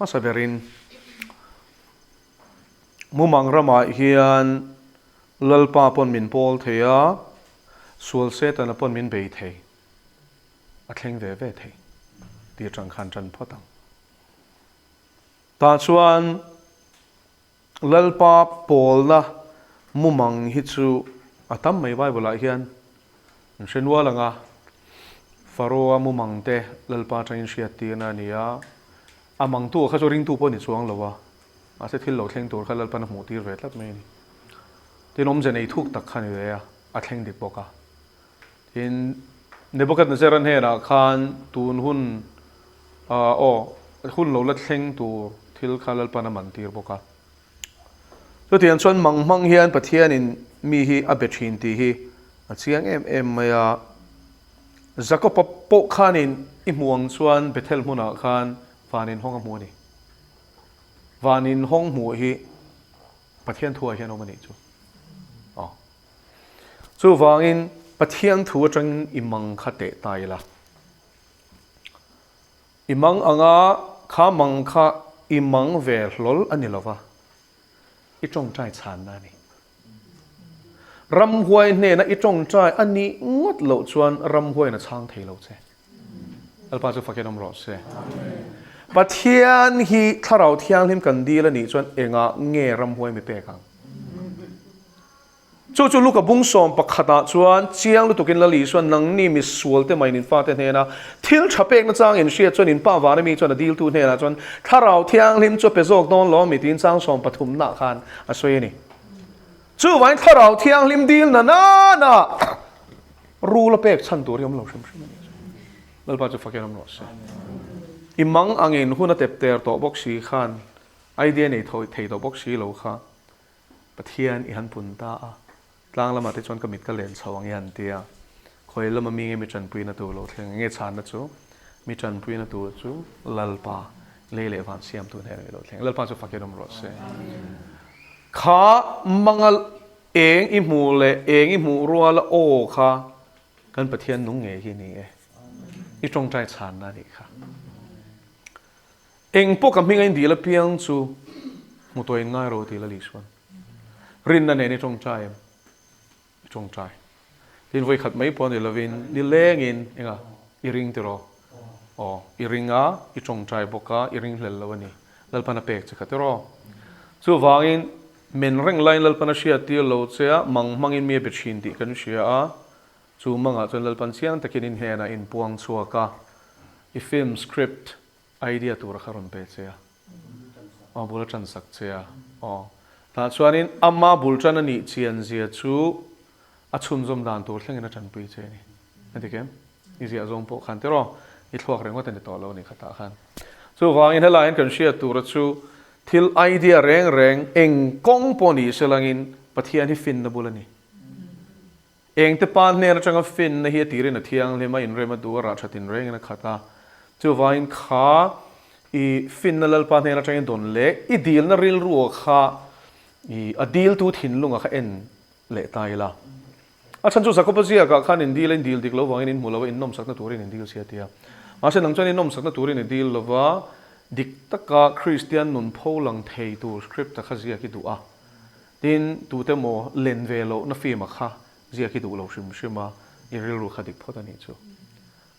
Hmasa berin mumang ramah hian Lalpa pawn min pawl thei a, sual Setana pawn min bei thei, a thleng ve ve thei tih atang khan tan phawt ang. Tah chuan Lalpa pawlna mumang hi chu a tam mai Bible ah hian an hre nual ang a, Pharaoh-a mumang te Lalpa atangin hriattirna a ni a, a mangtu kha chu ringtu pawh a ni chuang lo a, mahse thil lo thleng tur kha Lalpan a hmuh tir ve tlat mai a ni. Tin, awmze nei thuk tak kha a ni ve a, a thleng dik bawk a. Tin, Nebuchadnezzar-a hnenah khan tun hun aw, hun lo la thleng tur thil kha Lalpan a man tir bawk a. Chutiang chuan mang hmang hian Pathianin mi hi a be thin tih hi a chiang em em mai a. Jakob-a pawh khanin i hmuh ang chuan Bethel hmunah khan van inhawng a hmu a ni. Van inhawng hmuh hi Pathian thuah hian awm a nih chu. Aw. Chuvangin Pathian thu atangin i mang kha teh ta ila. I mang anga kha mang kha i mang ve hlawl a ni lova, i tawngtai chhanna a ni. Ramhuai hnena i tawngtai a nih ngawt loh chuan ramhuaiin a chhang thei lo che. Lalpa chu fakin awm rawh se. Pathian hi Thlarau Thianghlim kan dil a nih chuan engah nge ramhuai mi pek ang? Chu chu Luka bung 11 ah chuan chiang lutukin Lal Isuan nangni misualte mai in fate hnena thil tha pekna chang in hriat chuan in pa vana mi chuan a diltu hnenah chuan Thlarau Thianghlim chu a pe zawk dawn lo ami tiin chang 30 nah khan a sawi a ni. Chuvain Thlarau Thianghlim dil na nana rul a pek chhan tur hi awm lo hrim hrim a ni. Lalpa chu fakin awm rawh se. I mang angin hun a tep ter tawh bawk si khan idea nei thei tawh bawk si lo kha. Pathian i han pun ta a, tlang lamah te chuan ka mit ka len chho ang i han ti a, khawi lama mi nge mi tanpuina tur lo thleng nge chhanna chu mi tanpuina tur chu Lalpa lei leh van siamtu hnenah i lo thleng. Lalpa chu fakin awm rawh se. Kha mangal eng i hmuh leh eng i hmuh ruala aw kha kan Pathian nung ngei hi ni e. I tawngtai chhanna a nih kha. Eng pawh ka hming a indil apiang chu hmu tawh in ngai ro ti la Lisuan. Rinna nen i tawngtai em? I tawngtai. Tin vawi khat mai pawh ni lovin nilengin enga i ring tiraw? Aw, i ring a, i tawngtai bawk a, i ring hlel lo a ni. Lalpan a pek che kha tiraw? Chuvangin men reng laiin Lalpan a hriat tir lo che a, mang hmangin mi a be thin tih kan hria a, chu mangah chuan Lalpan chiang takin in hnenah inpuang chhuak a, i film script Idea tur a kha rawn pe che a, aw bul a tan sak che a, aw. Tah chuanin ama bul tan a nih chian zia chu a chhunzawm dan tur thlengin a tanpui che a ni. A dik em? I ziah zawng pawh khan tiraw i thluak ringawt a ni tawh lo a ni kha tah khan. Chuvangin helaiah hian kan hriat tura chu thil idea reng reng eng kawng pawh ni selangin Pathian hi finna bul a ni. Engte pa hnen atanga finna hi a tirin a thianghlim a, inrem a duh a, rah tha tinrengin a khat a. Chuvangin kha i finna Lalpa hnen atangin dawn leh i dilna rilrua kha i a diltu thinlunga kha en leh ta ila. A chhan chu Jakoba ziakah khan in dil a, in dil dik lo vangin in hmu lo a, in nawmsakna turin in dil si a ti a. Mahse nang chuan in nawmsakna turin i dil lo va, dik taka Kristian nun pho lang thei tur script a kha ziak i duh a. Tin, tute maw len ve lohna film-a kha ziak i duh lo hrim hrim a, i rilru kha dik phawt a nih chu.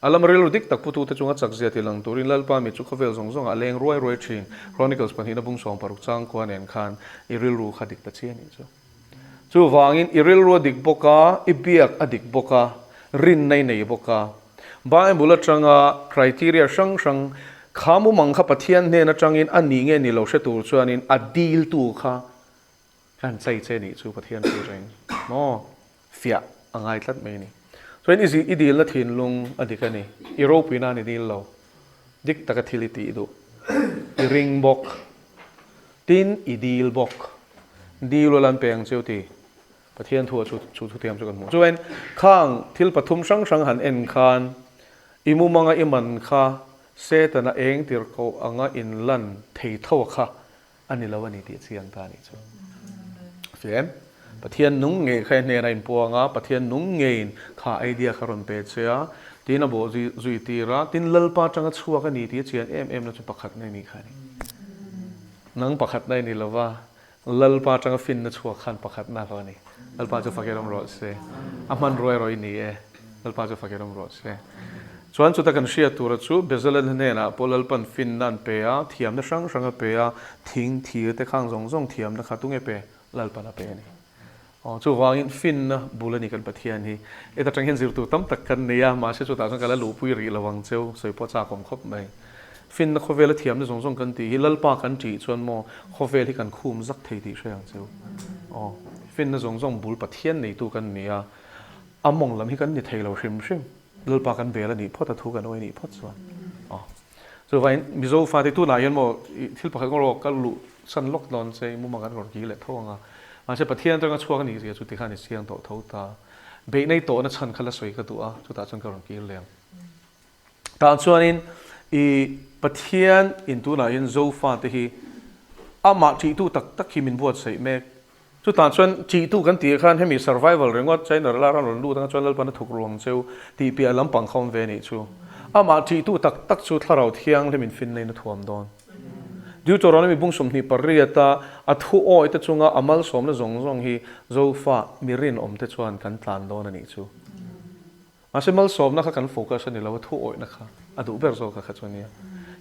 A lama rilru dik tak putute chunga chakzia ti lang turin Lalpa mi chu khawvel zawng zawngah a leng ruai ruai thin. Chronicles pahnihna bung 60 changkua nen khan i rilru kha dik ta chi a nih chu. Chuvangin i rilru a dik bawk a, i biak a dik bawk a, rinna i nei bawk a. Bible atanga criteria hrang hrang kha mumang kha Pathian hnen atangin a ni nge ni lo hre tur chuanin a diltu kha Kan chei che nih chu Pathian thu reng maw fiah a ngai tlat mai a ni. Chuan i i dilna thinlung a dik a ni. I ropui nan i dil lo. Dik taka thil i tih duh. I ring bawk. Tin i dil bawk. Dil ula an pe ang cheu ti. Pathian thu ah chu chu thutiam chu kan hmuh. Chuan khang thil pathum hrang hrang han en khan i mumanga i man kha Setana eng tirhkoh anga inlan thei tho a kha a ni lo a ni tih chiang ta a nih chu. Fiam, Pathian nung ngei kha i hnenah inpuang a, Pathian nung ngeiin kha idea kha rawn pe che a, tin a bawh zui tir a, tin Lalpa atanga chhuak a ni tih a chian em em na chu pakhat na i nih kha a ni. Nang pakhatna i ni lo va, Lalpa atanga finna chhuak khan pakhatna lo a ni. Lalpa chu fakin awm rawh se. A hmanrua erawh i ni e. Lalpa chu fakin awm rawh se. Chuan chuta kan hriat tura chu Bezalel hnenah pawh Lalpan finna an pe a, thiamna hrang hrang a pe a, thing, thir te khang zawng zawng thiamna kha tunge pe? Lalpan a pe a ni. Aw, chuvangin finna bul a ni kan Pathian hi. Heta tang hian zirtur tam tak kan nei a, mahse chutah chuan ka la luhpui rih lo ang cheu, sawi pawh chak awm khawp mai. Finna khawvela thiamna zawng zawng kan tih hi Lalpa kan tih chuan maw khawvel hi kan khum zak thei tih hre ang cheu. Aw, finna zawng zawng bul Pathian neitu kan ni a, a mawng lam hi kan ni thei lo hrim hrim. Lalpa kan bel a nih phawt a, thu kan awi a nih phawt chuan. Aw. Chuvangin Mizo fate tunah hian maw thil pakhat ngawr aw ka luh san lawk dawn che i mumang kan rawn kir leh tho ang a. Mahse Pathian atanga chhuak a nih zia chu tikhan i chiang tawh tho ta. Beih nei tawhna chhan kha la sawi ka duh a, chutah chuan ka rawn kir leh ang. Tah chuanin i Pathian in tunah hian Zofate hi amah ṭihtu tak tak hi min buatsaih mek. Chutah chuan ṭihtu kan tih khan hemi survival ringawt China ral an rawn lut anga chuan Lalpan a thuk ruang cheu tih piah lampang kha awm ve anih chu. Amah ṭihtu tak tak chu Thlarau Thianghlim in finna in a thuam dawn. Deuteronomy bung 28 a a thu awi te chunga a malsawmna zawng zawng hi Zofa mi rinawm te chuan kan tlan dawn anih chu. Mahse malsawmna kha kan focus a ni lo a, thu awihna kha a duh ber zawk kha chu a nia.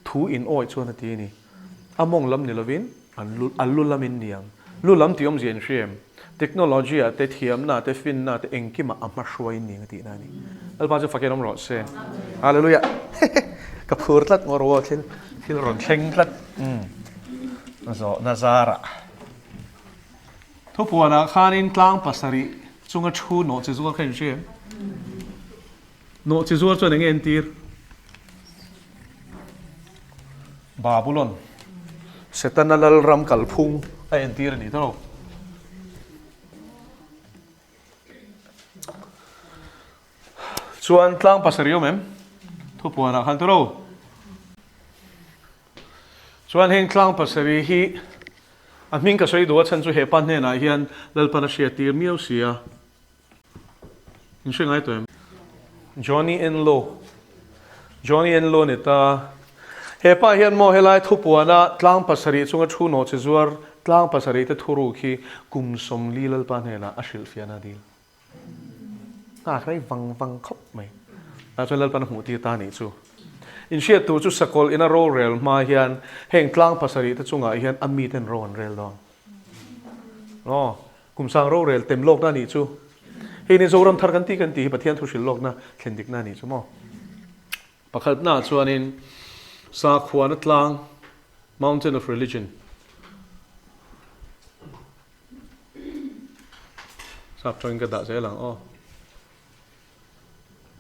Thu in awih chuan a ti a ni. A mawng lam ni lovin an lu a lu lam in ni ang. Lu lam tih awmzia in hria em? Technology ah te, thiamna ah te, finna ah te engkimah a hma hruai in ni ang a tihna a ni. Lalpa chu fakin awm rawh se. Hallelujah! Ka phur tlat ngawr aw thil thil rawn thleng tlat. Umm zawhna zarah. Thupuanah khanin tlang pasarih chunga thu nawh chi zuar kha in hria em? Nawh chi zuar chuan eng nge entir? Babulon, Setana lalram kalphung a entir a ni tawh lo. Chuan tlang pasarih awm em? Thupuanah khan tawh lo. Chuan heng tlang pasarih hi A hming ka sawi duh a chhan chu hepa hnenah hian Lalpan a hriat tir miau si a. In hre ngai tawh em? Johnny Enlow Johnny Enlow ni ta. Hepa hian maw helai thupuana tlang pasarih chunga thu nawh chi zuar tlang pasarih te thuruk hi kum 40 Lalpa hnenah a hrilhfiahna a dil. Nghak rei vang vang khawp mai. Tah chuan Lalpan a hmuh tir ta a nih chu. Inhriat tur chu sakawlh ina rorel hma hian heng tlang pasarih te chungah hian a miten ro an rel dawn. Aw, kum sang rorel tem lawkna a nih chu. Hei ni Zoram thar kan tih kan tih hi Pathian thu hrilh lawkna thlen dikna a nih chu maw. Pakhatnaah chuanin sakhuana tlang, mountain of religion, Sap tawngin ka dah zel ang aw.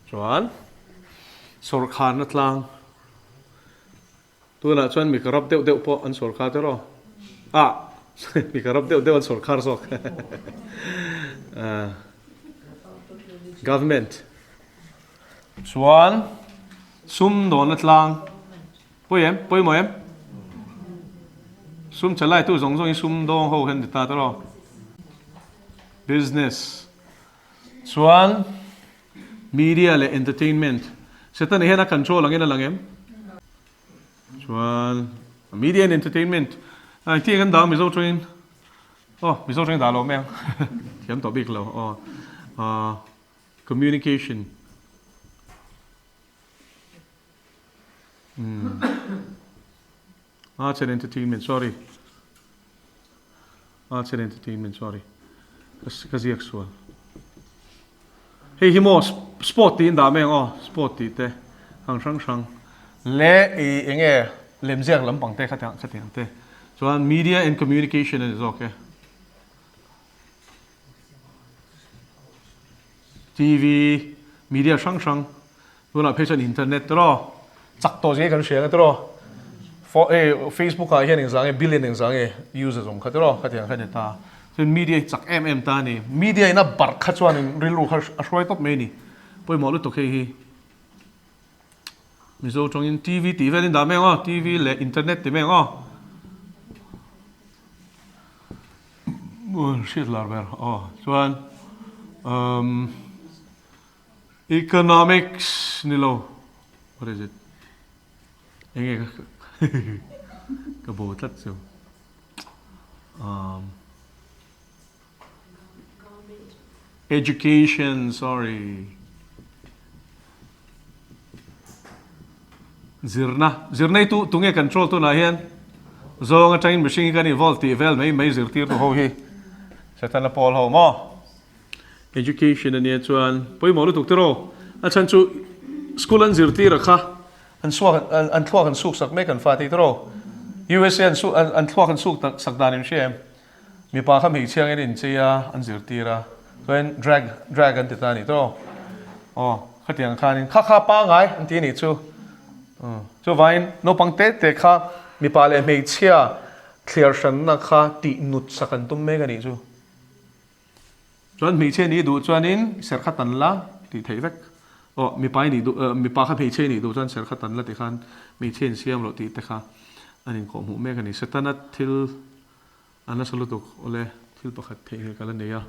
Chuan sawrkharna tlang tunah chuan mi corrupt deuh deuh pawh an sawrkhar te rawh. Ah mi corrupt deuh deuh an sawrkhar zawk. Government chuan sumdawnna tlang Pawi em? Pawimawh em? Sum chalaitu zawng zawng hi sum dawng ho hian ni ta ta rawh. Business. Chuan media leh entertainment. Setana hian a control angin a lang em? Chuan media and entertainment. Engtin kan dah Mizo tawngin? Aw, Mizo tawngin dah lo mai ang. Thiam tawh bik lo. Aw. Communication. Arts and entertainment sorry Arts and entertainment sorry ka ziak sual hei hi maw sport tiin dah mai ang aw sport tih te ang hrang hrang leh i enge lemziak lampang te khatiang khatiang te chuan media and communication a ni zawk e. TV, media hrang hrang, tunah phei chuan internet te rawh, chak tawh zia hi kan hria ang e tiraw, Facebook ah hian engzah nge billion engzah nge users awm kha tiraw khatiang kha a ni ta. Chuan media hi chak em em ta a ni. Media in a barh kha chuan rilru kha a hruai tawp mai a ni. Pawimawh lutuk hei hi. Mizo tawngin TV tih velin dah mai ang aw, TV leh internet ti mai ang aw. Hriat lar ber aw chuan um economics ni lo what is it enge ka bo tlat chu. Um, education, sorry. Zirna, zirna hi tu tunge control tunah hian zawng atangin mihring hi kan evolve tih vel mai mai zirtirtu ho hi Setana pawl ho maw? Education ania chuan pawimawh lutuk tiraw? A chhan chu school an zirtir a kha an suak an thluak an suk sak mek an fa tih tiraw? USA an su an thluak an suk sak dan in hria em? Mipa kha hmeichhia angin an inchei a, an zirtir a, chuan drag drag an ti ta a nih tiraw? Aw khatiang khanin kha kha pangai an ti a nih chu. Chuvangin naupang te te kha mipa leh hmeichhia thliar hranna kha tih nut sak an tum mek a nih chu. Chuan hmeichhia nih duh chuanin ser kha tan la tih theih vek. Aw mipa i nih duh mipa kha hmeichhia i nih duh chuan ser kha tan la tih khan hmeichhia insiam loh tih te kha an inkawhhmuh mek a ni. Setana thil a nasa lutuk awle thil pakhat theihnghilh ka la nei a.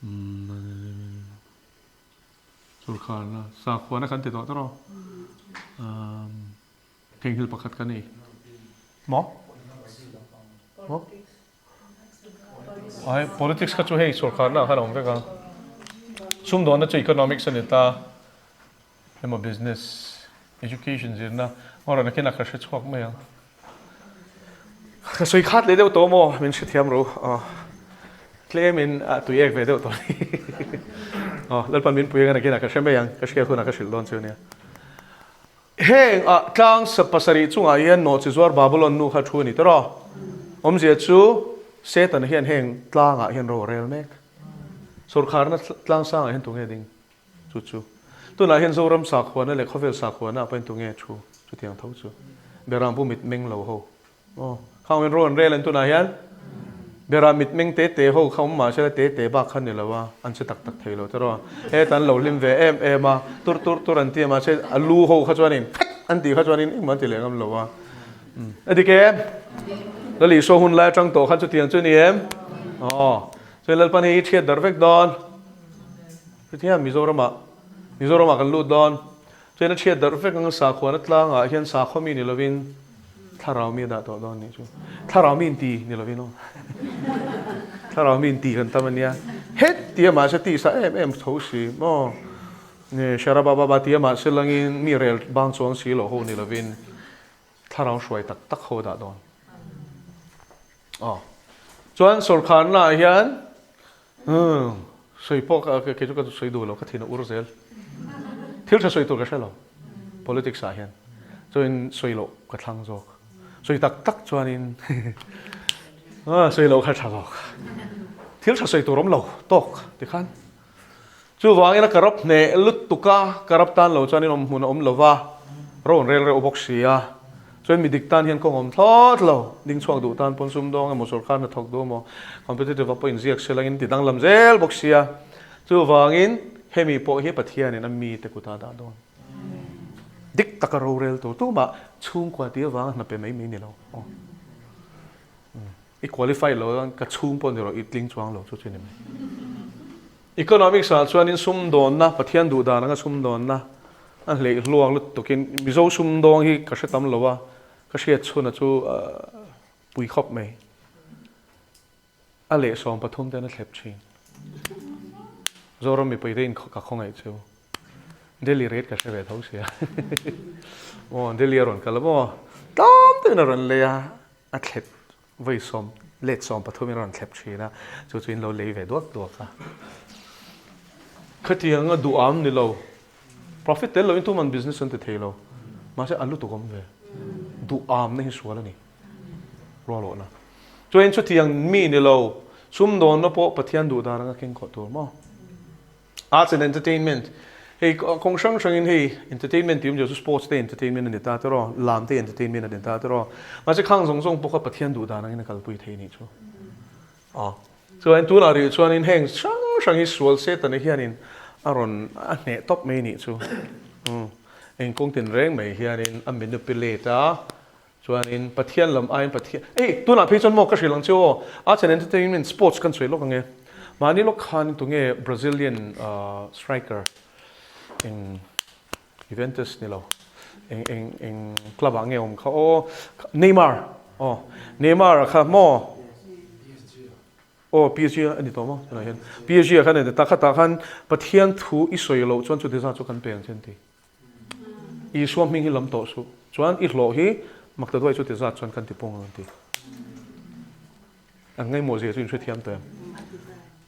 Umm Sorkharna sakhuana kan ti tawh tawh umm theihnghilh pakhat ka nei. Maw? Maw? Ai, politics kha chu hei sorkarna ah khan a awm vek a. Sumdawnna chu economics a ni ta, emaw business, education zirna, ngaw rawn nakin a ka hre chhuak mai ang. Ka sawi khat leh deuh tawh maw, min hrethiam ro. Aw, tlemin a tui ek ve deuh tawh ni. Aw, Lalpan min pui anga nakin a ka hre mai ang, ka hriat hunah ka hrilh dawn chu nia. Heng ah tlang pasarih chungah hian nawhchi zuar Babylon nu kha thu a ni tawrh a. Awmzia chu Setana hian heng tlangah hian ro a rel mek. Sorkharna tlang sangah hian tunge ding? Chu chu. Tunah hian Zoram sakhuana leh khawvel sakhuana ah pawhin tunge thu? Chutiang tho chu. Berampu mit meng lo ho. Aw, khang in rawn rel an tunah hian bera mitmeng te te ho kha awm mah se la te te bak kha ni lo a, an che tak tak thei lo tiraw. Heta an lo hlim ve em em a, tur tur tur an ti a mahse a lu ho kha chuanin phet an tih kha chuanin engmah an ti leh ngam lo a. A dik em? Lal Isua hun lai atang tawh khan chutiang chu ni em? Aw, chuan Lalpan hei hi thiat darh vek dawn. Chutiang Mizoramah, Mizoramah kan lut dawn. Chuan a chhiat darh vek ang sakhuana tlangah hian sakhaw mi ni lovin thlarau mi a dah tawh dawn nih chu. Thlarau mi inti ni lovin aw. Thlarau mi inti kan tam a nia. Het tia mahse tisa em em tho si maw. Sharabababa tia mahse langin mi rel bang chuang si lo ho ni lovin thlarau hruai tak tak ho a dah dawn. Aw. Chuan sawrkharna ah hian Umm, sawi pawh ka kei chu ka sawi duh lo, ka thin a ur zel. Thil tha sawi tur ka hre lo, politics ah hian. Chuanin sawi loh ka thlang zawk. Sawi tak tak chuanin sawi loh kha tha zawk. Thil tha sawi tur awm lo tawk tikhan. Chuvangin a karap hneh lutuk a, karap tan lo chuanin awm hmun a awm lo va, ro an rel reuh bawk si a. Chuan mi dik tan hian kawng awm thlawt lo, ding chhuak duh tan pawn sumdawng emaw sorkar hnathawk duh emaw competitive ah pawh inziak se langin ti danglam zel bawk sia. Chuvangin hemi pawh hi Pathianin a mite kutah a dah dawn. Dik taka rorel tur tumah chhungkua tih avanga hna pe mai mai ni lo. I qualify lo chuan ka chhung pawh ni rawh i tling chuang lo chu chu ni mai. Economics ah chuanin sumdawnna, Pathian duh dan anga sumdawnna a hleih hluak lutukin Mizo sumdawng hi ka hre tam lo a, ka hriat chhuna chu pui khawp mai. A leh 13 te an a thlep thin. Zoram mipui te in ka khawngaih chu. Delhi rate ka hre ve tho sia. Aw Delhi a rawn kal a maw? Tlawm deuhin a rawn lei a, a thlep vawi sawm let 13 in a rawn thlep thin a, chu chu in lo lei ve duak duak a. Khatiang a duham ni lo, profit tel loin tuman business an ti thei lo, mahse a lutuk awm ve, duhamna hi sual a ni, rualawhna. Chuan chutiang mi ni lo, sumdawnna pawh Pathian duh dan anga keng khawh tur maw? Arts and Entertainment, Hei kawng hrang hrangin hei entertainment tih awmzia chu sports te entertainment a ni ta tiraw, lam te entertainment a ni ta tiraw. Mahse khang zawng zawng pawh kha Pathian duh dan angin a kalpui thei anih chu. Aw. Chuan tunah rih chuanin heng hrang hrang hi sual Setana hianin a rawn a hneh tawp mai anih chu. Umm. Eng kawng tinreng mai hianin a manipulate a, Chuanin Pathian lam aiin Pathian, ei tunah phei chuan maw ka hrilh ang che aw, Arts and Entertainment Sports kan sawi lawk ang e. Mahni lawk khan tunge Brazilian striker eng Juventus ni lo eng eng eng club ah nge awm kha aw Neymar aw Neymar a kha maw. Aw PSG a ni tawh maw tunah hian PSG ah khan a ni ta khatah khan Pathian thu i sawi loh chuan chuti zat chu kan pe ang che an ti. Isua hming hi lam tawh suh chuan i hlawh hi Maktaduai chuti zat chuan kan ti pawng ang an ti. An ngaimawh zia chu in hrethiam tawh em?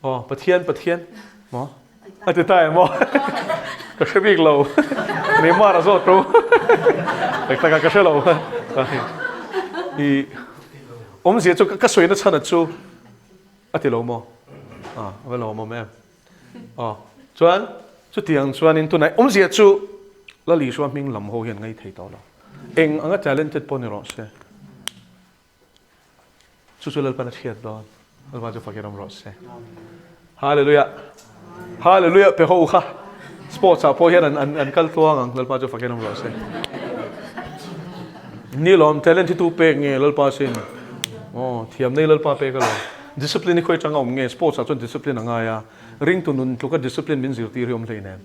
Aw Pathian Pathian maw? A ti ta em aw? Ka hre bik lo. Neymar a zawt ro. Tak tak a ka hre lo. I awmzia chu ka sawi na chhan a chu a ti lo maw? A va lo awm em. Aw chuan chutiang chuanin tunah awmzia chu Lal Isua hming lam ho hian ngai thei tawh lo. Eng anga talented pawh ni rawh se. Chu chu Lalpan a hriat dawn. Lalpa chu fakin awm rawh se. Hallelujah. Hallelujah pe ho kha. Sports ah pawh hian an an an kal tluang ang. Lalpa chu fakin awm rawh se. Ni lawm talent hi tu pek nge Lalpa sin. Oh, thiam nei Lalpa pek alawm. Discipline hi khawi atanga awm nge? Sports ah chuan discipline a ngai a. Ringtu nun tluka discipline min zirtir hi awm hleinem.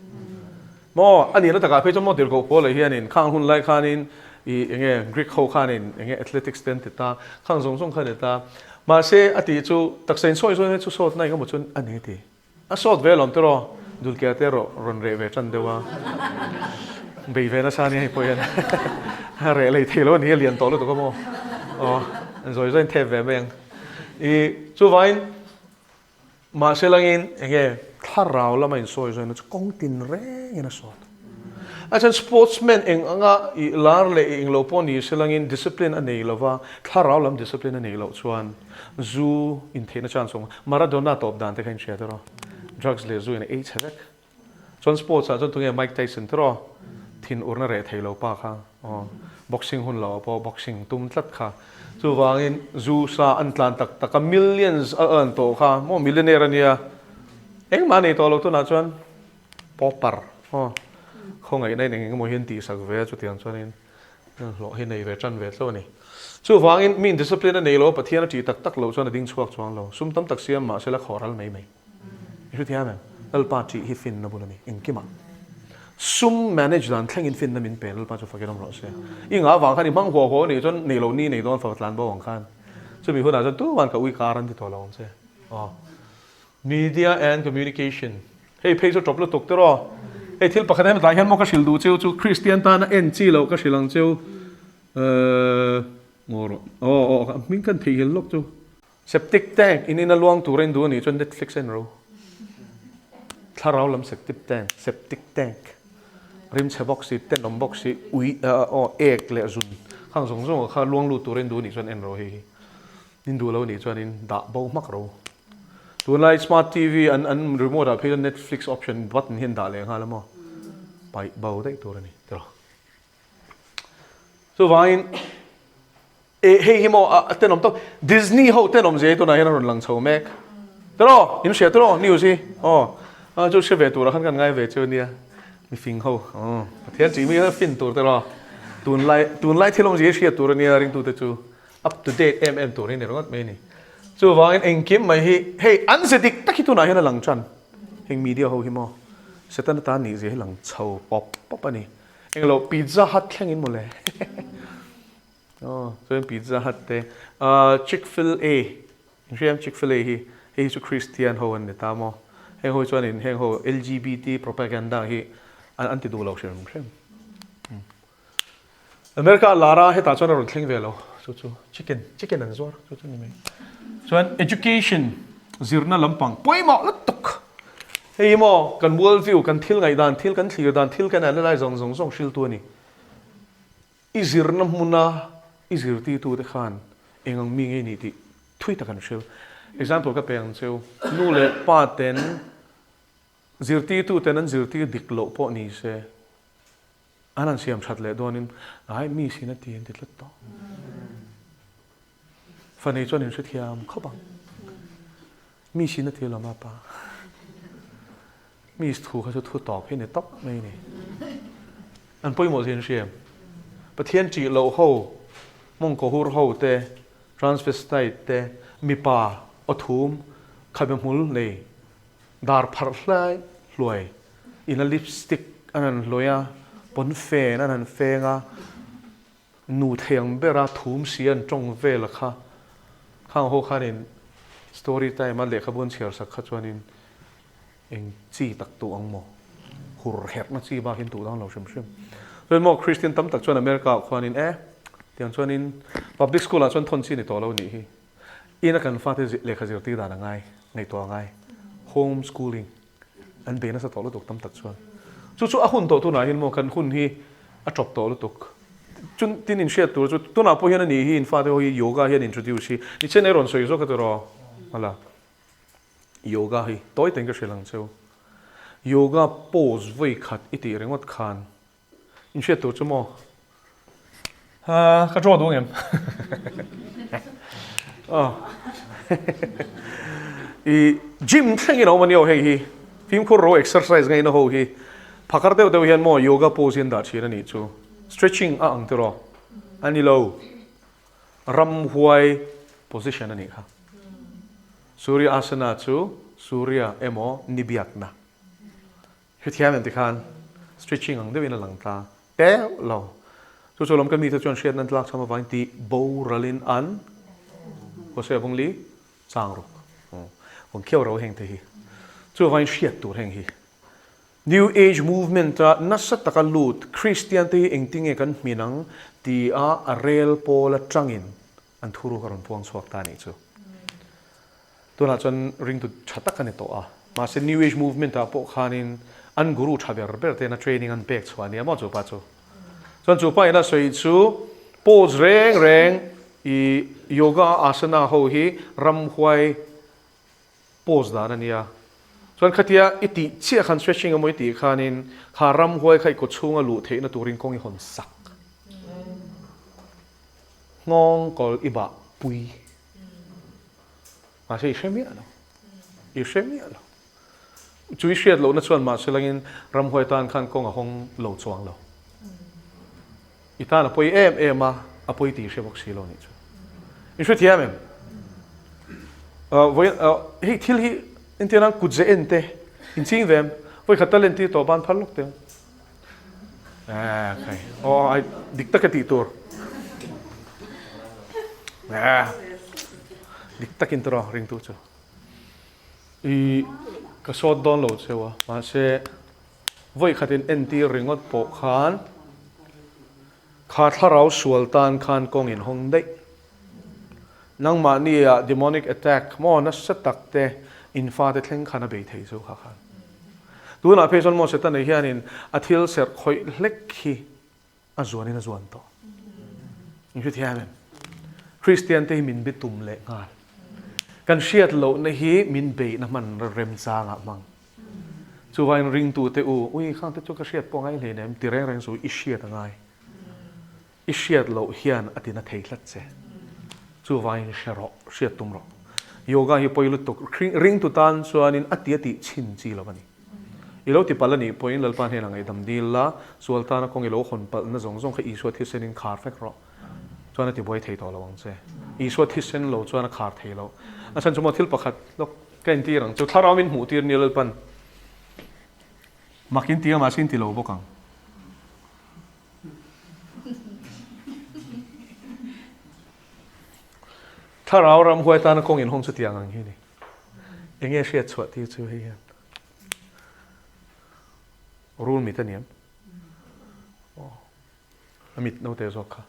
Maw, a nihna takah phei chuan maw tirhkoh pawl leh hianin khang hun lai khanin ih eng nge Greek ho khanin eng nge athletics te an ti ta, khang zawng zawng kha a ni ta. Mahse a tih chu taksa in sawi zawi chu sawtna eng emaw chuan a ni ti. A sawt ve alawm tiraw, dulkiah te erawh rawn reh ve tan deuh a, bei ve nasa ania hei pawh hian a reh lei thei lo a ni, a lian tawh lutuk a maw, aw zawi zawiin thep ve mai ang. Ih chuvangin Mahse langin enge thlarau lama insawi zawina chu kawng tin rengin a sawt. A chhan sportsman eng anga i lar leh i englo pawh ni se langin discipline a nei lova, thlarau lam discipline a neih loh chuan zu intheihna chance awm. Maradona tawp dan te kha inhria tiraw? Drugs leh zu in a ei chhe vek. Chuan sports ah chuan tunge Mike Tyson tiraw? Thin urna reh thei lo pa kha aw boxing hun lo ah pawh boxing tum tlat kha. Chuvangin zu sa an tlan tak tak a millions a earn tawh kha maw millionaire a nia. Engmah a nei tawh lo tunah chuan pauper aw khawngaihna in eng engemaw hi an tihsak ve a chutiang chuanin hlawh hi nei ve tan ve tlo a ni. Chuvangin mi in discipline a nei lo a Pathian a tih tak tak loh chuan a ding chhuak chuang lo. Sum tam tak siam mahse la khawh ral mai mai. I hrethiam em? Lalpa ṭih hi finna bul a ni, engkimah. Sum manage dan thlengin finna min pe, Lalpa chu fakin awm rawh se. I ngah avang khan i hmang huau huau a nih chuan nei lo ni nei dawn fa tlan bo ang khan. Chumi hunah chuan tuman ka ui kar an ti tawh lo ang che. Aw. Media and Communication. Hei phei chu ṭawp lutuk tiraw? Hei thil pakhat hemi tlai hian maw ka hrilh duh cheu chu Kristian tana en chi loh ka hrilh ang cheu. Ehh, ngaw rawh. Aw, aw, hming kan theihnghilh lawk chu. Septic tank in ina luang tur a induh a nih chuan Netflix a inro. Thlarau lam septic tank, septic tank, rimchhe bawk si, tenawm bawk si, ui aw ek leh zun khang zawng zawng kha luang lut tur a induh a nih chuan en ro hei hi. Induh lo a nih chuan in dah bo hmak ro. Tunlai smart TV an an remote ah phei chuan Netflix option button hi an dah leh nghal a maw? Paih bo daih tur a ni tiraw. Chuvangin Eh hei hi maw a tenawm tawp Disney ho tenawm zia hi tunah hian a rawn lang chho mek tiraw in hria tiraw news hi aw a chu hre ve turah khan kan ngai ve chu ania mifing ho aw Pathian tih mi fin tur tiraw tunlai tunlai thil awmzia hi hriat tur ania ringtute chu up to date em em tur hi ni ringawt mai a ni chuvangin engkim mai hi hei an ze dik tak hi tunah hian a lang tan heng media ho hi maw Setana tan nih zia hi lang chho pawp pawp a ni englo Pizza Hut thlengin mawle. Aw, chuan Pizza Hut te, ah Chick-fil-A, in hria em Chick-fil-A hi, hei hi chu Christian ho an ni ta maw? Heng ho hi chuanin heng ho LGBT propaganda hi an an ti duh lo hrim hrim. America lar a hetah chuan a rawn thleng ve lo, chu chu chicken, chicken an zuar chu chu ni mai. Chuan education zirna lampang pawimawh lutuk. Hei hi maw kan world view, kan thil ngaihdan, thil kan thlir dan, thil kan analyse zawng zawng zawng hriltu a ni. I zirna hmuna i zirtirtute khan eng ang mi nge nih tih thui tak an hrilh. Example ka pe ang cheu, nu leh pa ten zirtirtuten an zirtir dik loh pawh ni se, an han siam that leh dawnin ai mi sin a ti an ti tlat tawh. Fanei chuan in hrethiam khawp ang. Mi sin a ti alawm a pa. Miss thu kha chu thu tawp hi ni tawp mai ni. An pawimawh zia an hria em? Pathian ṭih loh ho, mawngkaw hur ho te, transvestite te, mipa aw thum, khabe hmul nei, dar pharh hlai hluai, ina lipstick an han hlawih a, pawnfen an han feng a, Nu thei ang bera thum si an tawng vel a kha. Khang ho khanin Story time a lehkhabu an chhiar sak kha chuanin eng chi tak tuh ang maw? Hur herhna chi bak in tuh dang lo hrim hrim. Chuan maw Christian tam tak chuan America ah khuanin e tiang chuanin public school ah chuan thawn chi ni tawh lo nih hi. Ina kan fate lehkha zirtir dan a ngai, ngaihtuah a ngai. Home schooling an bei nasa tawh lutuk tam tak chuan. Chu chu a hun tawh tunah hian maw kan hun hi a tawp tawh lutuk. Chun tin in hriat tur chu tunah pawh hian a ni hi in fate ho hi yoga hian introduce hi ni chen ei rawn sawi zawk a tiraw hala yoga hi tawi ten ka hrilh ang cheu. Yoga pose vawi khat i tih ringawt khan in hriat tur chu maw ha ka draw duh ang em aw i gym thleng in a awm a nia hei hi fimkhur ro exercise ngaihna ho hi phakar deuh deuh hian maw yoga pose hi an dah thin a nih chu stretching a ang tiraw a ni lo ramhuai position a nih kha Surya asana chu Surya emaw ni biakna Hrethiam em tikhan stretching ang deuhin a lang ta teuh lo. Chu chu lawm ka mite chuan hriatna an tlak chham avangin tih boralin an Hosea Bungli chang ruk. Kawng khiau ro heng te hi. Chu avangin hriat tur heng hi. New Age movement a nasa taka lut Kristian te hi engtinge kan hmin ang ti a a rel pawl atangin an thuruk a rawn puang chhuak ta anih chu. Tunah chuan ringtu tha tak a ni tawh a, mahse New Age movement ah pawh khanin an guru tha ber ber tena training an pek chhuah a nia maw chu pa chu. Chuan chu pa ina sawi chu pose reng reng i yoga asana ho hi ramhuai pose dan a nia. Chuan khatia i tih chiah khan stretching emaw i tih khanin kha ramhuai kha i kaw chhunga luh theihna turin kawng i hawn sak. Nghawng kawl i bah pui. Mahse i hre miah lo. I hre miah lo. Chu i hriat lohna chuan mahse langin ramhuai tan khan kawng a hawng lo chuang lo. I tan a pawi em em a, a pawi tih i hre bawk si lo nih chu. I hre thiam em? Vawiin hei thil hi entir nan kut ze en te inching ve em? Vawi khat tal entir tawh ban phal lawk teh ang. Khai aw ai dik taka tih tur dik takin tawh rawh ringtu chu i ka sawt dawn lo cheu a mahse vawi khatin entir ringawt pawh khan kha thlarau sual tan khan kawng in hawng daih nangmahni ah demonic attack maw nasa tak te in fate thleng khan a bei thei chu kha khan Tunah phei chuan maw Setana hianin a thil serh khawih hlek hi a zuanin a zuan tawh. In hrethiam em? Kristian te hi min bitum leh nghal. Kan hriat lohna hi min beihna hman remchangah hmang. Chuvangin ringtute u, ui khang te chu ka hriat pawh ngai hleinem ti reng reng chu i hriat a ngai. I hriat loh hian a tina thei tlat che. Chuvangin hre rawh, hriat tum rawh. Yoga hi pawi lutuk, ringtu tan chuanin a ti a tih chhin chi lo a ni. I lo ti palh a nih pawhin Lalpa hnenah ngaihdam dil la, sual tana kawng i lo hawn palhna zawng zawng kha Isua thisenin khar vek rawh. Chuan a ti buai thei tawh lo ang che. Isua thisen lo chuan a khar thei lo. A chhan chu maw thil pakhat lawk ka intir ang chu, thlarau min hmuh tir nia Lalpan mak in ti a mahse in ti lo bawk ang. Thlarau ram huai tana kawng inhawng chu tiang ang hi ni. Enge hriat chhuah tir chu hei hian. Rul mit a niam. Oh. A mit note zawk kha.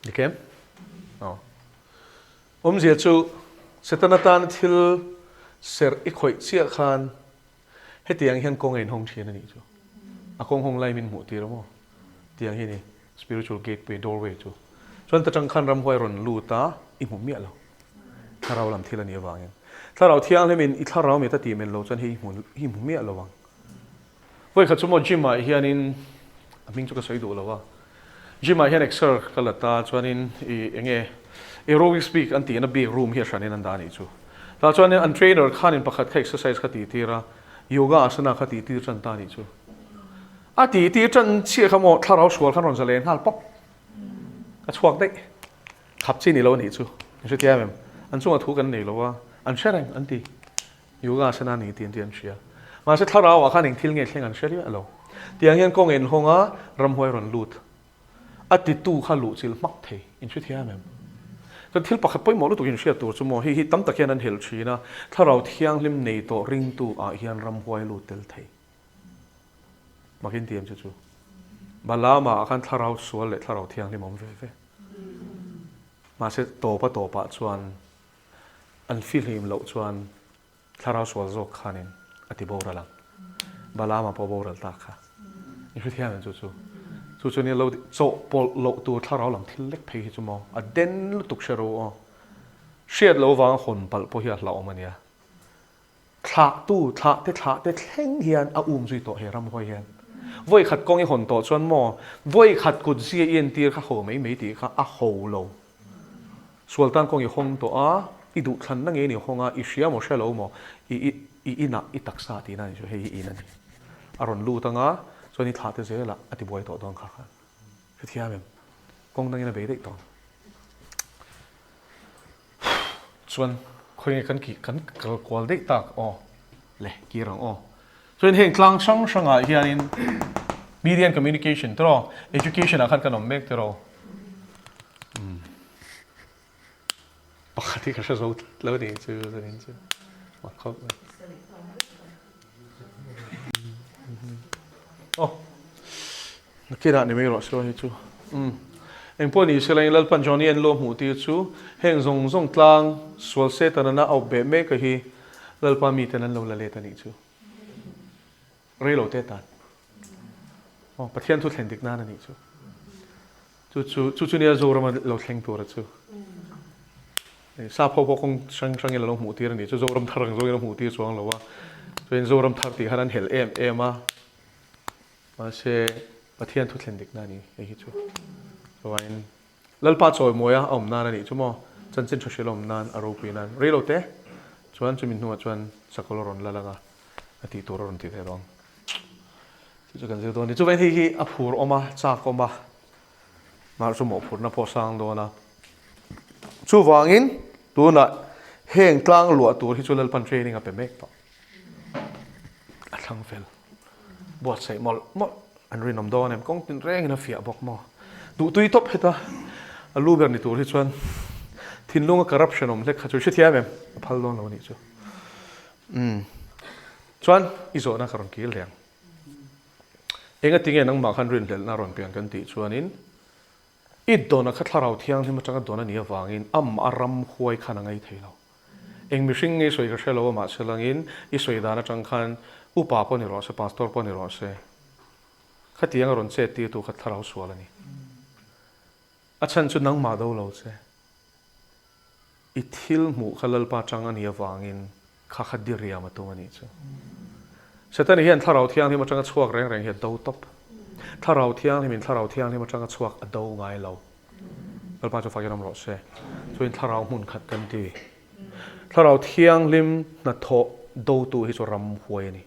Dik em? Oh. Awmzia chu Setana tan thil serh i khawih chiah khan Hetiang hian kawng a inhawng thin a nih chu. A kawng hawng lai min hmuh tir a maw? Tiang hi a ni spiritual gateway, doorway chu. Chuan ta tang khan ramhuai rawn lut a, i hmu miah lo. Thlarau lam thil a nih avangin. Thlarau thianghlimin i thlarau mit a tih men lo chuan hei i hmu i hmu miah lo ang. Vawi khat chu maw gym ah hianin a hming chu ka sawi duh lo a. Gym ah hian exer ka la ta chuanin i enge aerobics bik an tihna bik room hi a hranin an dah a nih chu. Tah chuanin an trainer khanin pakhat kha exercise kha tih tir a, yoga asana kha tih tir tan ta a nih chu. A tih tir tan chiah kha maw thlarau sual khan rawn za leh nghal pawp. A chhuak daih. Khap chi ni lo a nih chu. An hrethiam em? An chungah thu kan nei lo a, an hre reng an ti. Yoga asana ni tih an ti an hria. Mahse thlarau ah khan eng thil nge thleng an hre riah lo. Tiang hian kawng inhawng a, ramhuai rawn lut. A titu kha luh chilh hmak thei. In hrethiam em? Chuan thil pakhat pawimawh lutuk in hriat tur chu maw, hei hi tam tak hian an helh thin a, Thlarau Thianghlim nei tawh ringtu ah hian ramhuai lut tel thei. Makin ti em chu chu. Balaama ah khan Thlarau sual leh Thlarau Thianghlim awm ve ve. Mahse tawpa tawpah chuan an fihlim loh chuan Thlarau sual zawk khanin a ti boral ang. Balaama pawh boral ta kha. I hrethiam em chu chu? Chu chu nia lo chawhpawlh loh tur thlarau lam thil lek phei hi chu maw a den lutuk hre ro aw. Hriat lo vanga hawn palh pawh hi a hlauhawm a nia. Thlahtu thlahte thlahte thleng hian a um zui tawh he ramhuai hian. Vawi khat kawng i hawn tawh chuan maw vawi khat kut zia i entir kha ho mai mai tih kha a ho lo. Sual tan kawng i hawng tawh a, i duhthlanna ngei ni hawng a, i hria maw hre lo maw, i i i inah i taksa tihna a ni chu, hei hi in a ni. A rawn lut anga chuan i thlah te zelah a ti buai tawh dawn kha khan. Hrethiam em? Kawng dangin a bei daih tawh ang. Chuan khawi nge kan kih kan kal kual daih tak aw le kir ang aw. Chuan heng tlang hrang hrangah hianin media and communication tiraw education ah khan kan awm mek tiraw. Pakhat hi ka hre zo tlat lo ni chu zanin chu mak khawp mai. Aw nakinah ni mai rawh se hi chu. Engpawh ni se la Lalpan Johnny an lo hmuh tir chu heng zawng zawng tlang sual Satan ana auh beh mek a hi Lalpa miten an lo la let a nih chu. Rei lo te tan. Aw, Pathian thu thlen dik nan a nih chu. Chu chu, chu chu nia Zorama lo thleng tur a chu. Sap ho pawh kawng hrang hrangin a lo hmuh tir a nih chu. Zoram thar ang zawngin a hmuh tir chuang lo a. Chuan Zoram thar tih khan an helh em em a. Mahse, Pathian thu thlen dik na a ni hei hi chu. Chuan Lalpa chawimawi a awm nan a nih chu maw? Chanchin tha hrilh a awm nan, a ropui nan. Rei lo te chuan chumi hnuah chuan sakawlh a rawn la lang a, a tih tur a rawn ti ve dawn. Chu chu kan zir dawn a ni. Chuvangin hei hi a phur awm a, chak awm a, mahse chu mawhphurhna pawh sang dawn a. Chuvangin tunah heng tlang luah tur hi chu Lalpan training a pe mek tawh. A thlang fel. Buatsaih mawlh mawlh an rinawm dawn em? Kawng tin rengin a fiah bawk maw? Duhtui tawp heta a lu ber ni tur hi chuan thinlunga corruption awm hlek kha chu hrethiam em? A phal dawn lo a nih chu. Umm. Chuan i zawhna ka rawn kil leh ang. Engati nge nangmah khan rinhlelhna a rawn pian kan tih chuanin i dawna kha thlarau thianghlim atanga dawn a nih avangin amah a ramhuai khan a ngaithei lo. Eng mihring nge i sawi ka hre lo a mahse langin i sawi dan atang khan upa pawh ni rawh se, pastor pawh ni rawh se, khatiang a rawn chet tirtu kha thlarau sual a ni. A chhan chu nangmah do lo che. I thil hmuh kha Lalpa chang a nih avangin kha kha diriam a tum a nih chu. Setani hian thlarau thianghlim atanga chhuak reng reng hi a do tawp. Thlarau thianghlimin thlarau thianghlim atanga chhuak a do ngai lo. Lalpa chu fakin awm rawh se. Chuan thlarau hmun khat kan ti. Thlarau thianghlim hnathawh dotu hi chu ramhuai a ni.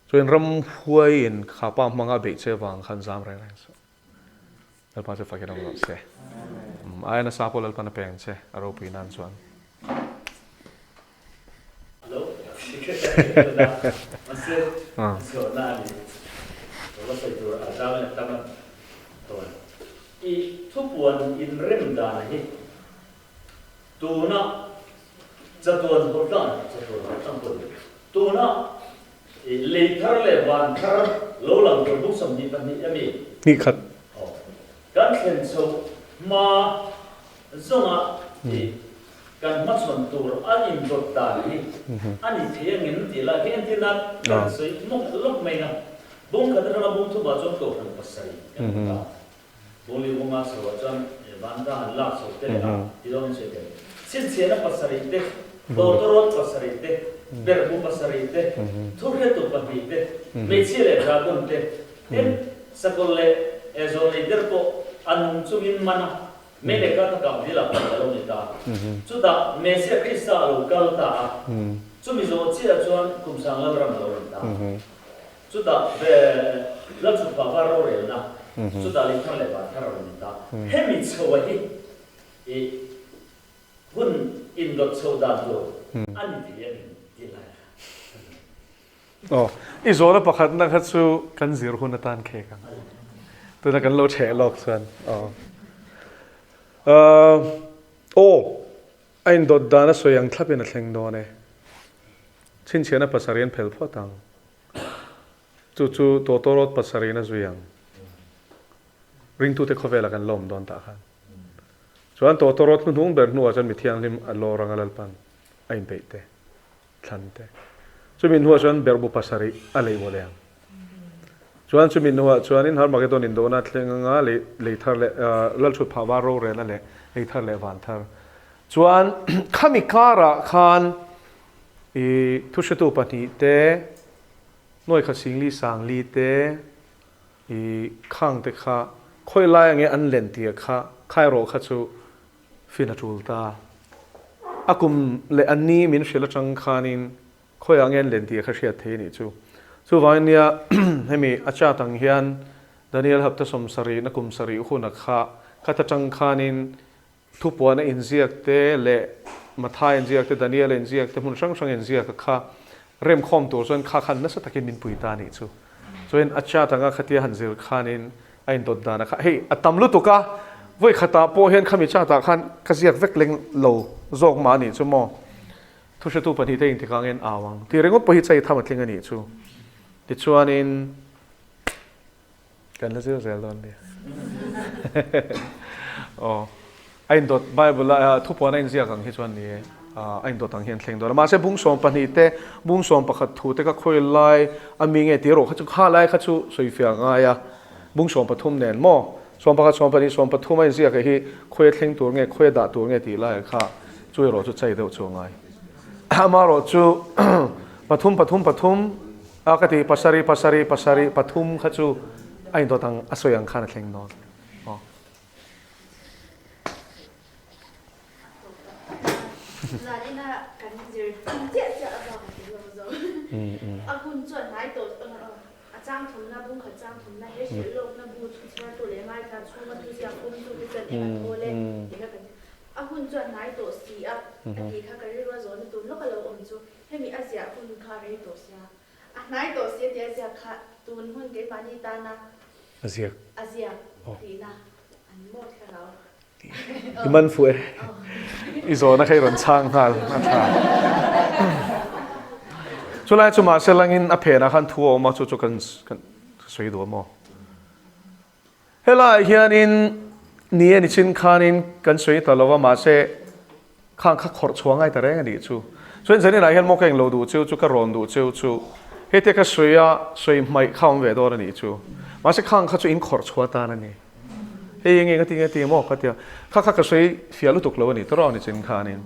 Chuan ramhuaiin khapa hmanga beih che vang khan zam reng reng suh. Lalpa chu fakin awm rawh se. Aia nasa pawh Lalpan a peng che a ropui nan chuan. I thupuan inrem dan hi tuna chatuan haw hlan chatuan haw hlan pawh ni tuna lei thar leh van thar lo lang tur buk 22 a mi Hnih khat. Kan thlen chhoh hma Zawnga i kan hmachhawn tur a indawt dan hi a ni thei ang em tih lai khi entir nan kan sawi mawk lawk mai a. Bung khat atanga bung thupah chuan kohhran pasarih kan hmu ta. Bung li bunga chhoah chuan vanda han lak chho te leh a ti dawn in sawi thei. Chhinchhiahna pasarih te, tawtawrawt pasarih te, berhbu pasarih te, thuhretu pahnih te, hmeichhia leh dragon te, tin sakawlh leh zawlnei der pawh a nung chungin man a. Meleka ka kap dil ah pawh a lo ni ta. Chutah Messiah Krista a lo kal ta a, chumi zawh chiah chuan Kumsang Lalram a lo rawn ta. Chutah Lalchhukpa va rorelna, chutah lei thar leh van thar a rawn ni ta. Hemi chho a hi i hun indawt chho dan tur a ni thei a ni tih lai kha ka hmu. Aw, i zawhna pakhatna kha chu kan zir hun atan khek ang. Tuna kan lo chheh lawk chuan. Aw. Aw, a indawt dan a sawi ang thlapin a thleng dawn e. Chhinchhiahna pasarih an phel phawt ang. Chu chu tawtawrawt pasarihin a zui ang. Ringtute khawvelah kan la awm dawn tah khan. Chuan tawtawrawt hnuhnung ber hnuah chuan mi thianghlim a lawr anga Lalpan a inpeih te, thlan te. Chumi hnuah chuan berhbu pasarih a lei mawle ang. Chuan chumi hnuah chuanin Harmagedon indona thleng anga lei lei thar leh Lalthut phah var rorelna leh lei thar leh van thar. Chuan khami karah khan i thuhretu pahnihte, nuaikhat singli sangli te, I khang te kha khawi lai ange an len tia kha khairawh kha chu fin a tul ta. A kum leh a ni min hrilh atang khanin khawi ah nge an len tia kha hriat thei anih chu. Chuvangin nia hemi a chat ang hian Daniel hapta sawmsarihna kum sarih huna kha khat atang khanin Thupuana inziak te leh Mathai inziak te, Daniela inziak te, hmun hrang hrang inziak a kha remkhawm tur chuan kha khan nasa takin min pui ta a nih chu. Chuan a chat anga khatia han zir khanin a indawt dan a kha hei a tam lutuk a, vawi khatah pawh hian khami chat ah khan ka ziak vek leng lo zawk mah a nih chu maw. Thuhretu pahnihte engtikah nge an au ang tih ringawt pawh hi chai tham a tling a nih chu. Tichuanin. Kan la zir zel dawn nia. Aw. A indawt Bible a thupuan a inziak ang hi chuan ni e. A indawt ang hian thleng dawn a. Mahse bung 12 te, bung 11 thu te ka khawi lai a mi nge tih erawh kha chu kha lai kha chu sawifiah a ngai a. Bung 13 nen maw? 11, 12, 13 a inziak hi khawi a thleng tur nge, khawi a dah tur nge tih lai kha chu erawh chu chai deuh chu a ngai. Amaherawh chu pathum pathum pathum A ka ti, pasarih, pasarih, pasarih, pathum kha chu a indawt ang, a sawi ang khan a thleng dawn. Aw. Zanina kan zir chiah chiah avang a ti lo zo. A hun chuan hnai tawh a chang thumna, bung khat chang thumna, he hrilh lawkna bu chu chhiartu leh ngaithla chhunga thuziak awmtu te chuan eng a thawl e tih kha kan A hun chuan hnai tawh si a, a tih kha ka rilru a zawhna tur lawk a lo awm chu. Hemi a ziah hun kha rei tawh sia, a hnai tawh sia tih a ziak kha tun hun keimahni tana A ziak. A ziak tihna an maw thlarau. I man fuh e. I zawhna kha i rawn chhang nghal a tha. Chulai chu mahse langin a phenah khan thu a awm a, chu chu kan sawi duh a maw? Helaiah hianin ni a ni chin khanin kan sawi ta lo a, mahse khang kha khawrh chhuah ngai ta reng a nih chu. Chuan zaninah hian maw ka englo duh cheu chu, ka rawn duh cheu chu, hetia ka sawi a, sawi hmaih kha awm ve dawn a nih chu. Mahse khang kha chu in khawrh chhuah tan a ni. Hei enge nga ti nge ti maw ka tia, kha kha ka sawi fiah lutuk lo a ni tawrh a ni chin khanin.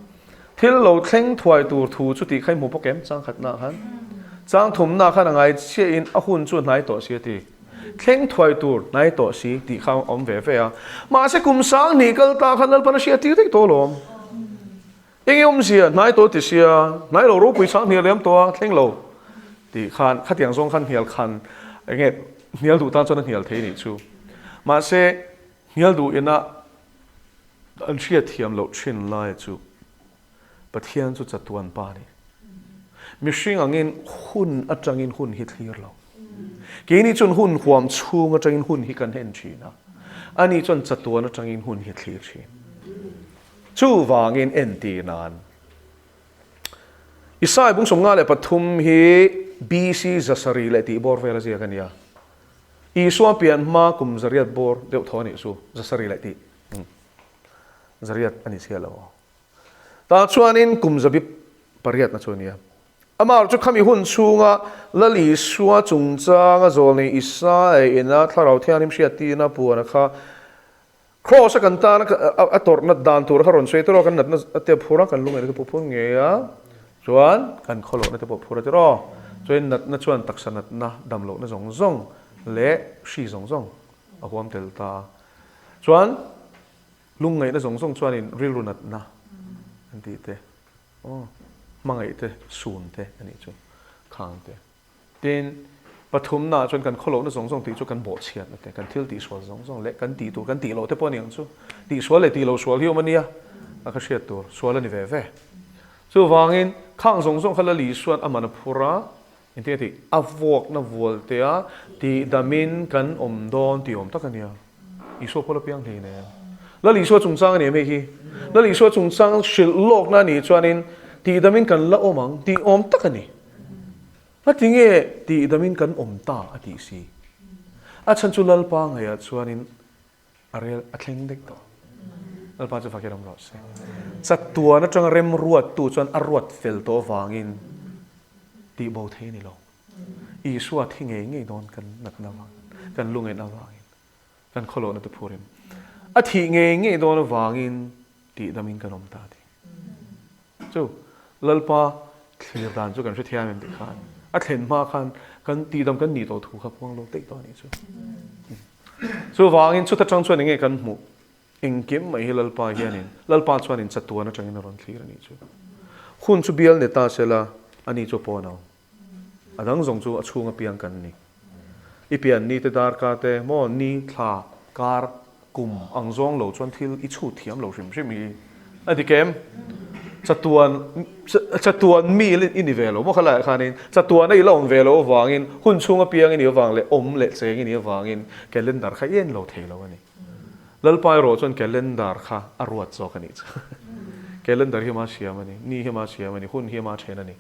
Thil lo thleng thuai tur thu chu tih kha i hmu bawk em? Chang khatnaah khan chang thumnaah khan a ngai chiahin a hun chu a hnai tawh si a ti. Thleng thuai tur hnai tawh si tih kha a awm ve ve a. Mahse kum sang hnih kal ta khan Lalpan a hriat tir daih tawh alawm. Enge awmzia hnai tawh ti sia, hnai lo ropui sang hnial liam tawh a, thleng lo tih khan khatiang zawng khan hnial khan enge hnial duh tan chuan a hnial thei nih chu. Mahse hnial duh ina an hriat thiam loh thin lai chu Pathian chu chatuan pa a ni. Mihring angin hun atangin hun hi thlir lo. Keini chuan hun huam chhung atangin hun hi kan en thin a, ani chuan chatuan atangin hun hi thlir thin. Chuvangin entir nan Isai bung 53 hi BC 700 leh tih bawr vel a ziak a nia. Isua pian hma kum zariat bawr deuh tho a nih chu, 700 leh tih. Zariat a ni chhia lo. Tah chuanin kum zabi pariatna chu a nia. Amah chu khami hun chhunga Lal Isua chungchanga zawlnei Isaia ina Thlarau Thianghlim hriattirna puana kha Kraws a kan tana a tawrhna dan tur kha rawn sawi tiraw, kan natna te phur a, kan lungaihna te pawh phur ngei a, chuan kan khawlohna te pawh phur a tiraw. Chuan natna chuan taksa natna, damlohna zawng zawng leh hri zawng zawng a huam tel ta a. Chuan Lungngaihna zawng zawng chuanin rilru natna an tih te, aw, hmangaih te, sun te a nih chu, khang te. Tin, pathumnaah chuan kan khawlohna zawng zawng tih chu kan bawhchhiatna te, kan thil tihsual zawng zawng leh kan tih tur, kan tih loh te pawh a ni ang chu. Tihsual leh tih lo sual hi awm a nia, a kha hriat tur, sual a ni ve ve. Chuvangin, khang zawng zawng kha Lali Isua'n a man a phur a, Engtin a tih? A vuakna vualtea tihdamin kan awm dawn tih awm tak a nia. Isua pawh la piang hlei nen. Lal Isua chungchang a ni em hei hi? Lal Isua chungchang hrilh lawkna a nih chuanin tihdamin kan la awm ang tih awm tak a ni. Ngatinge tihdamin kan awm ta a tih si. A chhan chu Lalpa ngaihah chuanin a rel a thleng daih tawh. Lalpa chu fakin awm rawh se. Chatuan atanga remruattu chuan a ruat fel tawh avangin tihbo thei a ni lo. Isua thi ngei ngei dawn kan natna avangin, kan lungaihna avangin, kan khawlohna te phurin a thih ngei ngei dawn avangin tihdamin kan awm ta a ti. Chu Lalpa thlir dan chu kan hrethiam em tih khan a thlen hma khan kan tihdam kan nih tawh thu kha puang lo daih tawh a nih chu. Chuvangin chuta tang chuan enge kan hmuh? Engkim mai hi Lalpa hianin Lalpa chuanin chatuan atangin a rawn thlir a nih chu. Hun chu bial ni ta sela ani chu a pawn ang. A dang zawng chu a chhung apiang kan ni. I pian ni te darkar te maw ni thla kar kum ang zawng lo chuan thil i chhut thiam lo hrim hrim hi a dik em? Chatuan chatuan mi i ni ve lo maw khalaiah khanin chatuan a i la awm ve lo avangin hun chhung apiang i nih avang leh awm leh cheng i nih avangin calendar kha i en lo thei lo a ni. Lalpa erawh chuan calendar kha a ruat zawk a nih chu. Calendar hi ama siam a ni, ni hi ama siam a ni, hun hi ama then a ni.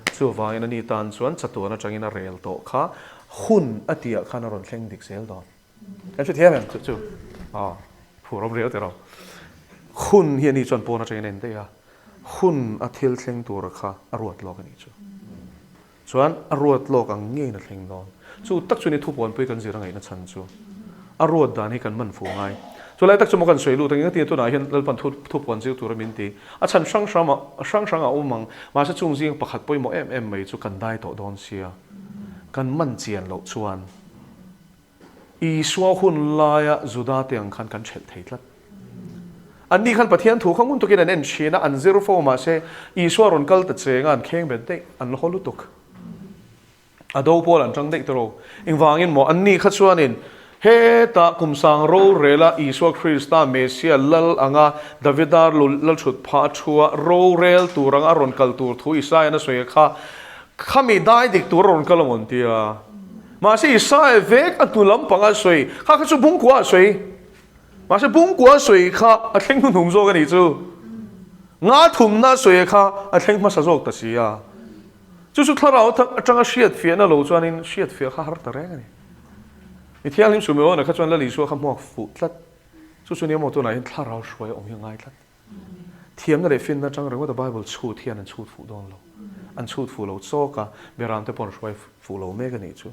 Chuvangin a ni tan chuan chatuan atangin a rel tawh kha hun a tihah khan a rawn thleng dik zel dawn. Kan hre thiam em chu chu? Aw, phur awm riau tiraw. Hun hi a ni chuan pawn atangin a en daih a, hun a thil thleng tur kha a ruat lawk a nih chu. Chuan a ruat lawk ang ngeiin a thleng dawn. Chu tak chu ni thupuanpui kan zir a ngaihna chhan chu. A ruat dan hi kan man fu ngai. Chu lai tak chu maw kan sawi lut ang engati tunah hian Lalpan thu thupuan zir tura min ti. A chhan hrang hrang a hrang hrang a awm ang. Mahse chung zing pakhat pawimawh em em mai chu kan dai tawh dawn sia. Kan man chian loh chuan Isua hun laia Juda te ang khan kan ṭhelh thei tlat. Anni khan Pathian thu kha ngun takin an en ṭhin a, an zir fo mahse Isua rawn kal ta cheng a, an kheng bet daih, an la haw lutuk. A do pawl an ṭang daih tawh. Engvangin maw? Anni kha chuanin hetah kum sang rorela Isua Krista Messiah lal anga Davida lalṭhut phah a thu a, rorel tur anga a rawn kal tur thu Isaiah-in a sawi kha, khami dai dik tur a rawn kal ang awn tia. Mahse Isaiah vek a hnu lampang a sawi kha kha chu bungkua a sawi. Mahse bungkua a sawi kha a thleng hnuhnung zawk a nih chu. Nga thumna a sawi kha a thleng hmasa zawk ta si a. Chu chu thlarau atanga hriat fiahna lo chuanin hriat fiah kha har ta reng a ni. Mi thianghlim Sumeona kha chuan Lal Isua kha hmuak fuh tlat. Chu chu nia maw tunah hian thlarau hruai a awm hi a ngai tlat. Thiamna leh finna atang ringawt a Bible chhut hian an chhut fuh dawn lo. An chhut fuh lo chawk a, Beram te pawh an hruai fuh lo mek a nih chu.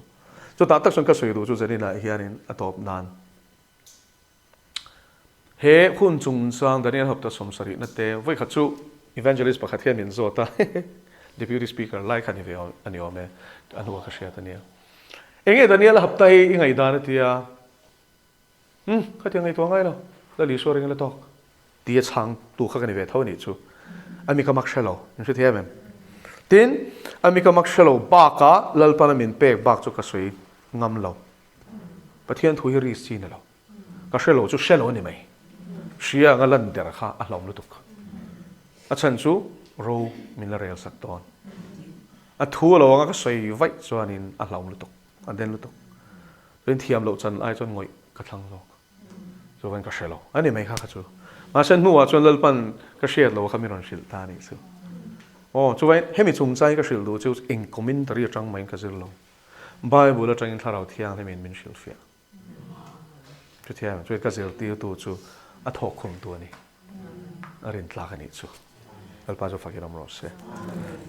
Chutah tak chuan ka sawi duh chu Zaninah hianin a tawp nan he hun chungchang Daniel Hapta 70 na te vawikhat chu Evangelist pakhat hian min zawt a, Deputy Speaker lai kha ni ve a ni awm e, a hnua ka hriat a nia. Enge Daniel Hapta hi i ngaihdan a tia? Umm, khatiang ngaihtuah ngai lo, Lal Isua ring a la tawk. Tia chhang tu kha ka ni ve tho a nih chu. A mi ka mak hre lo, min hre thiam em? Tin, a mi ka mak hre lo bakah Lalpana min pek bak chu ka sawi ngam lo. Pathian thu hi risk chi ni lo. Ka hre lo chu hre lo a ni mai. Hria anga lan der kha a hlauhawm lutuk. A chhan chu ro min la rel sak dawn. A thu a lo anga ka sawi vaih chuanin a hlauhawm lutuk. A den lutuk. Chuan thiam loh chan ai chuan ngawih ka thlang zawk. Chuan ka hre lo. A ni mai kha kha chu. Mahse hnuah chuan Lalpan ka hriat lo kha min rawn hrilh ta a nih chu. Aw, chuvain hemi chungchangin ka hrilh duh chu eng commentary atang maiin ka zir lo. Bible atangin Thlarau Thianghlimin min hrilhfiah. Chutiang chuan ka zirtirtu chu a thawkkhumtu a ni. A rintlak a nih chu. Lalpa chu fakin awm rawh se.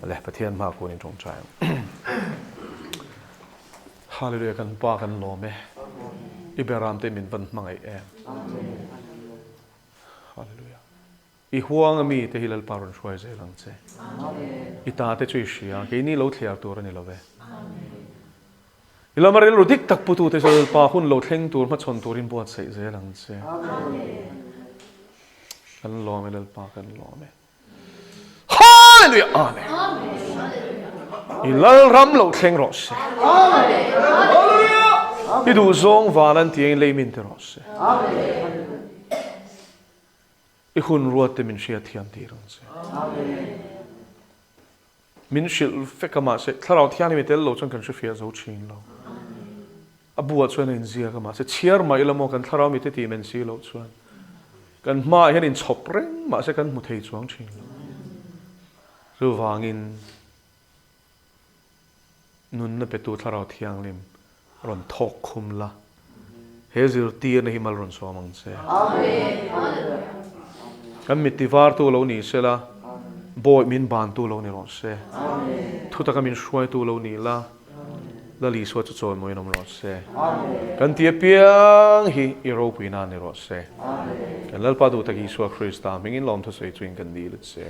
Le Pathian hma kun in tawngtai ang. Hallelujah kan pa kan lawm e. I beram te min van hmangaih em. Hallelujah. I huang ami te hi Lalpa rawn hruai zel ang che. I ta te chu i hria keini lo thliar tur a ni lo ve. I lama rilru dik tak putute chu Lalpa hun lo thleng tur hmachhawn turin buatsaih zel ang che. Kan lawm e Lalpa kan lawm e. Hallelujah! Amen. I Lalram lo thleng rawh se. I duhzawng van an tiangin lei min ti rawh se. I hun ruat te min hriatthiam tir ang che. Min hrilh vek a mahse Thlarau Thianghlim i tel lo chuan kan hre fiah zo thin lo. A buah chuan a inziak a mahse chhiar mah ila maw kan Thlarau mite tih men si loh chuan. Kan hmaah hian inchhawp reng mahse kan hmu thei chuang thin lo. Chuvangin nunna petu Thlarau Thianghlim rawn thawk khum la, he zirtirna hi mal rawn sawm ang che. Kan mitti vartu lo ni se la, bawi min bantu lo ni rawh se. Thutaka min hruaitu lo ni la, Lal Isua chu chawimawiin awm rawh se. Kan ti apiang hi i ropui nan ni rawh se. Kan Lalpa duhtak Isua Krista hmingin lawmthu sawi chuin kan dil a che.